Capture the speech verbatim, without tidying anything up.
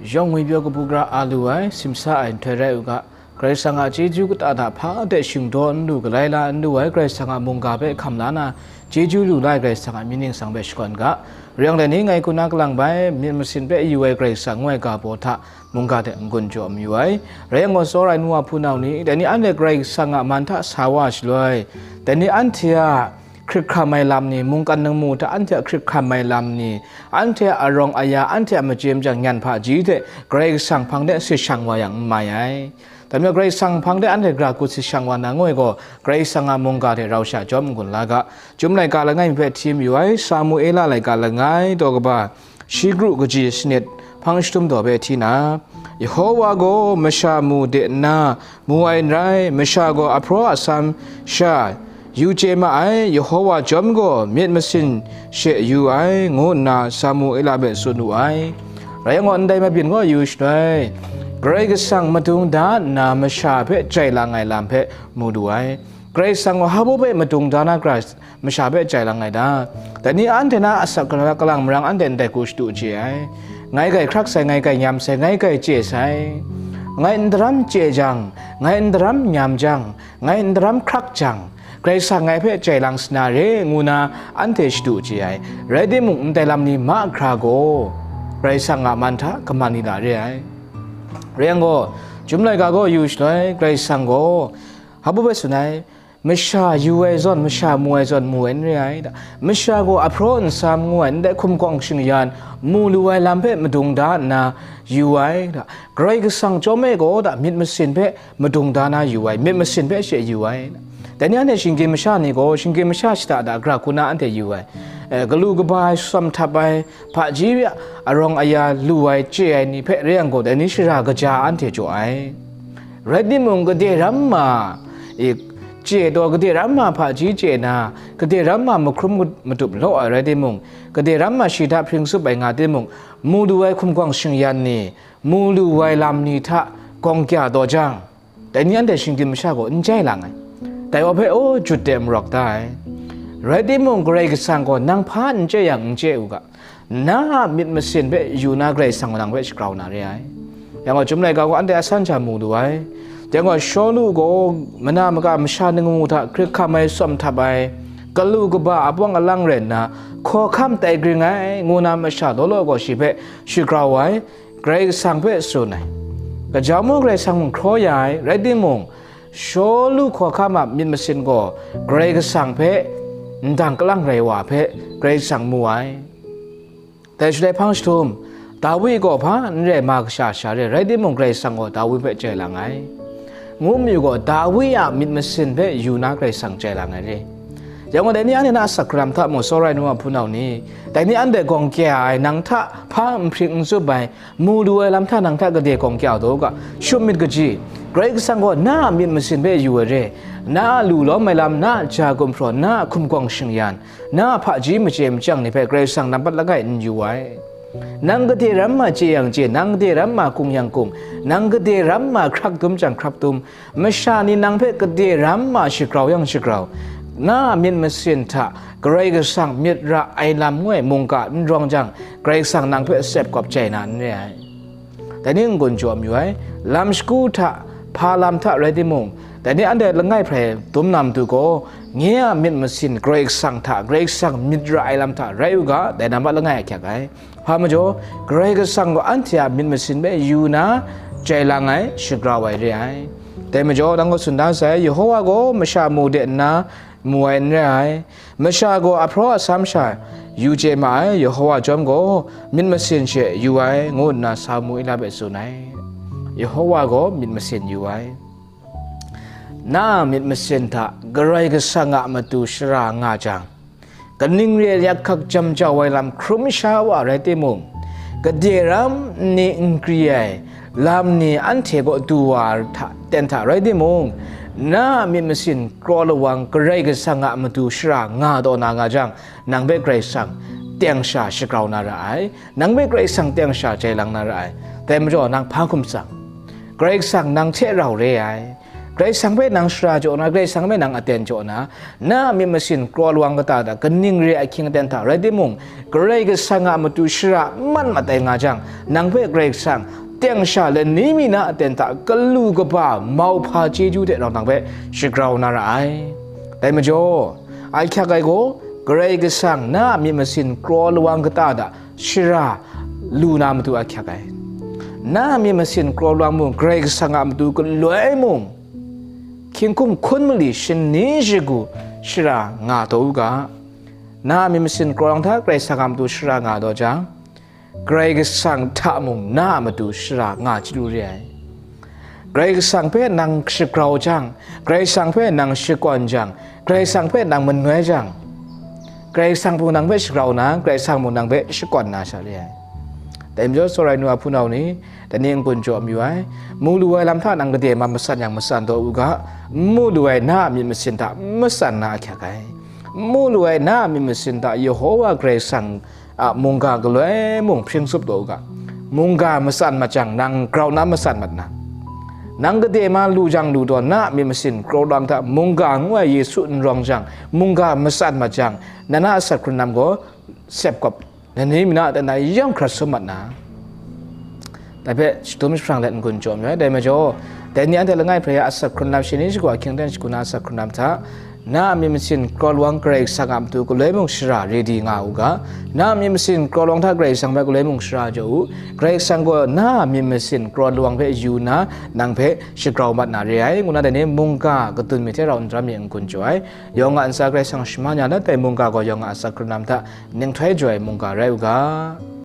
Yawng ngwipyaw kabu gara a lu ai, simsa ai nhtoi rai u ga, Karai Kasang a chyeju kata hta hpa de shingdaw n lu, galai la n lu ai, Karai Kasang a mungga hpe hkam la na, chyeju lu la ai Karai Kasang a mying ningsang hpe shakawn ga. Rai yang dai ni, ngai hku na kalang bai, myit masin hpe yu ai Karai Kasang ngu ai ga baw hta, mungga hte n-gun jaw mayu ai. Rai yang gaw, tsawra ai nu wa hpunau ni, dai ni anhte Karai Kasang a man hta sa wa shaloi, dai ni anhte a hkrit hkam ai lam ni, mungkan ningmu hta anhte a hkrit hkam ai lam ni, anhte a arawng aya, anhte a machye machyang nyan hpaji hte Karai Kasang hpang de si shang wa yang n mai ai. Dai majaw Karai Kasang hpang de anhte gara hku si shang wa na ngu ai gaw, Karai Kasang a mungga hte rau sha chyawm n-gun la ga. Chyum laika langai mi hpe hti mayu ai, Samuela laika langai daw kaba, shi kru kaji sanit hpang jahtum daw hpe hti na, Yehowa gaw masha mu de nna mu ai n rai, masha gaw ahpraw asam sha yu chye ma ai, Yehowa chyawm gaw myit masin she yu ai, ngu nna Samuela hpe tsun wu ai. Rai yang gaw, ndai mabyin gaw yu shaloi, Karai Kasang madung da nna masha hpe jai lang ai lam hpe mu lu ai. Karai Kasang gaw hpa baw hpe madung da na gara masha hpe jai lang ai ta? Dai ni anhte na asak kalang marang anhte ndai hku shadu chye ai. Ngai kai hkrak sai, ngai kai nyam sai, ngai kai chye sai. Ngai n daram chye jang, ngai n daram nyam jang, ngai n daram hkrak jang, Karai Kasang ngai hpe jai lang sa na re, ngu na anhte shadu chye ai. Rai timung, ndai lam ni mahkra gaw, Karai Kasang a man hta kaman ni la re ai. Rai yang gaw, Chyum laika gaw yu shaloi, Karai Kasang gaw, hpa baw hpe tsun ai, masha yu ai zawn, masha mu ai zawn, mu ai n re ai, da. Masha gaw ahpraw nsam ngu ai, ndai hkum kawng shingyan, mu lu ai lam hpe madung da nna yu ai, da. Karai Kasang chyawm e gaw, da, myit masin hpe madung da na yu ai, myit masin hpe she yu ai, da. Dai ni anhte shinggyim masha ni gaw, shinggyim masha shada da gara hku na anhte yu ai, eh, galu kaba ai, tsawm htap ai, hpaji arawng aya lu ai, chye ai ni hpe rai yang gaw, dai ni shara kaja anhte jaw ai. Rai timung, gade ram ma, e, chye taw, gade ram ma hpaji chye na, gade ram ma mahkrum matup law ai rai timung, gade ram ma shi hta hpring tsup ai nga timung, mu lu ai hkum kawng shingyan ni, mu lu ai lam ni hta gawng kya taw jang, dai ni anhte shinggyim masha gaw n jai lang ai. Dai wa hpe, aw, jut de marawk da ai. Rai timung, Karai Kasang gaw nang hpa n chye yang n chye u ga, na a myit masin hpe yu na Karai Kasang gaw nang hpe shagrau na re ai. Yang gaw, Chyum laika gaw anhte a san sha mu lu ai. Yang gaw, Shawlu gaw mana maka masha ningmu hta hkrit hkam ai, tsawm htap ai, galu kaba a pawng alang rai nna, hkawhkam tai gring ai, ngu na masha law law gaw shi hpe shagrau ai, Karai Kasang hpe tsun ai. Gaja mung Karai Kasang mung hkraw ya ai, rai timung, Shawlu hkawhkam a myit masin gaw Karai Kasang hpe ndang kalang rai wa hpe Karai Kasang mu ai. Dai shaloi hpang jahtum, Dawi gaw hpa n rai ma kasha sha re, rai timung, Karai Kasang gaw Dawi hpe jai lang ai. Ngu mayu gaw, Dawi a myit masin hpe yu na Karai Kasang jai lang ai re. Yang gaw, dai ni anhte na asak hkrum hta mung, tsawra ai nu wa hpunau ni, dai ni anhte gawng kya ai, nang hta hpa n hpring n tsup ai, mu lu ai lam hta nang hta gade gawng kya u ga, shum myit kaji, Karai Kasang gaw na a myit masin hpe yu ai re, na a lu lawm ai lam, na a ja gumhpraw, na a hkum kawng shingyan, na a hpaji machye machyang ni hpe Karai Kasang nampat langai n yu ai. Nang gade ram ma chye yang chye, nang gade ram ma kung yang kung, nang gade ram ma hkrak dum jang hkrak dum, masha ni nang hpe gade ram ma shagrau yang shagrau, na a myit masin hta Karai Kasang myit ra ai lam ngu ai mungga n rawng jang, Karai Kasang nang hpe sep kawp jai na n re ai. Dai ni n-gun jaw mayu ai, lam shagu hta, hpa lam hta rai timung, dai ni anhte langai hprai dum na matu gaw, nye a myit masin Karai Kasang hta, Karai Kasang myit ra ai lam hta rai u ga, dai nampat langai ahkyak ai. Hpa majaw, Karai Kasang gaw anhte a myit masin hpe yu na, jai lang ai, shagrau ai re ai. Dai majaw, nang gaw tsun da sai, Yehowa gaw masha mu de nna, mu ai n rai ai. Masha gaw ahpraw asam sha yu chye ma ai, Yehowa chyawm gaw myit masin she yu ai, ngu nna Samuela hpe tsun ai. Yehowa gaw myit masin yu ai. Na a myit masin hta Karai Kasang a matu shara nga jang, kaning re ai yak hkak jam jau ai lam hkrum sha wa rai timung, gade ram nni n kri ai lam ni anhte kaw du wa hta, ten hta rai timung, na a myit masin kraw lawang Karai Kasang a matu shara nga taw na nga jang, nang hpe Karai Kasang teng sha shagrau na ra ai, nang hpe Karai Kasang teng sha jai lang na ra ai. Dai majaw, nang hpa hkum tsang? Karai Kasang nang hte rau re ai. Karai Kasang hpe nang shara jaw na, Karai Kasang hpe nang aten jaw na, na a myit masin kraw lawang kata hta kaning re ai ahkying aten hta rai timung, Karai Kasang a matu shara mat mat ai nga jang, nang hpe Karai Kasang teng sha lani mi na aten hta galu kaba mauhpa chyeju hte rau nang hpe shagrau na ra ai. Dai majaw, ahkyak ai gaw, Karai Kasang na a myit masin kraw lawang kata hta shara lu na matu ahkyak ai. Na a myit masin kraw lawang mung, Karai Kasang a matu galoi mung, hkying hkum hkun mali shani shagu shara nga taw u ga. Na a myit masin kraw lawang hta Karai Kasang a matu shara nga taw jang, Karai Kasang hta mung na a matu shara nga chyalu re ai. Karai Kasang hpe nang shagrau jang, Karai Kasang hpe nang shakawn jang, Karai Kasang hpe nang manoi jang, Karai Kasang mung nang hpe shagrau na, Karai Kasang mung nang hpe shakawn na sha re ai. Dai majaw, tsawra ai nu a hpunau ni, dai ni n-gun jaw mayu ai. Mu lu ai lam hta nang gade ma matsan yang matsan taw u ga, n mu lu ai na a myit masin hta matsan na ahkyak ai. N mu lu ai na a myit masin hta Yehowa Karai Kasang a mungga galoi mung hpring tsup taw u ga, mungga matsan mat jang, nang grau na matsan mat na, nang gade ma lu jang lu taw, na a myit masin kraw lawang hta mungga ngu ai Yesu n rawng jang, mungga matsan mat jang, na na asak hkrun lam gaw sep kawp, na ni mi na a tana yawng hkrat sum mat na, dai hpe shadum jahprang let n-gun jaw mayu ai. Dai majaw, dai ni anhte langai hpe asak hkrun lam shani shagu ahkying aten shagu na asak hkrun lam hta, na a myit masin kraw lawang Karai Kasang a matu galoi mung shara ready nga u ga, na a myit masin kraw lawang hta Karai Kasang hpe galoi mung shara jaw u. Karai Kasang gaw na a myit masin kraw lawang hpe yu nna, nang hpe shagrau mat na re ai, ngu na dai ni mungga kadun myit hte rau n daram mi n-gun jaw ai. Yawng a ntsa Karai Kasang shaman ya let, dai mungga gaw yawng a asak hkrun lam hta ninghtai jaw ai mungga rai u ga.